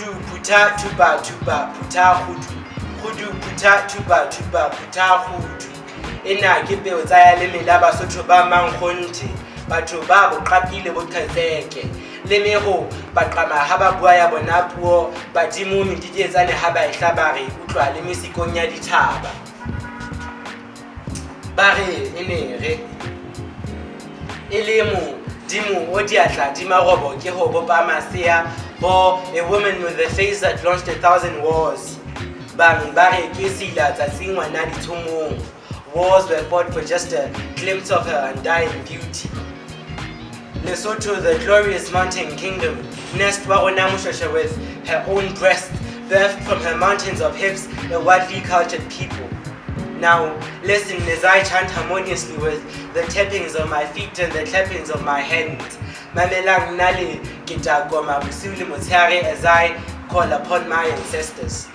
Kgudu phutha thupa thupa phutha kgudu. Kgudu phutha thupa thupa phutha kgudu. Ena ke peo tsa ya leme la Basotho ba mankgonthe, batho ba boqapi le boqhetseke. Le meho baqama ha ba bua ya bona puo, badimo medidietsane ha ba ehla ba re utlwa le mesikong ya dithaba. Ba re e ne re e le modimo o diatla di marobo ke ho bopa masea bo a woman with a face that launched a thousand wars. Bang ba re ke seila tsatsi ngwana ditshomong. Wars were fought for just a glimpse of her undying beauty. Lesotho, the glorious mountain kingdom, nursed wa rona Moshoeshoe with her own breast, birthed from her mountains of hips, a widely cultured people. Now, listen as I chant harmoniously with the tappings of my feet and the clappings of my hands. Mamelang nna le ketako bosiu le motshehare as I call upon my ancestors.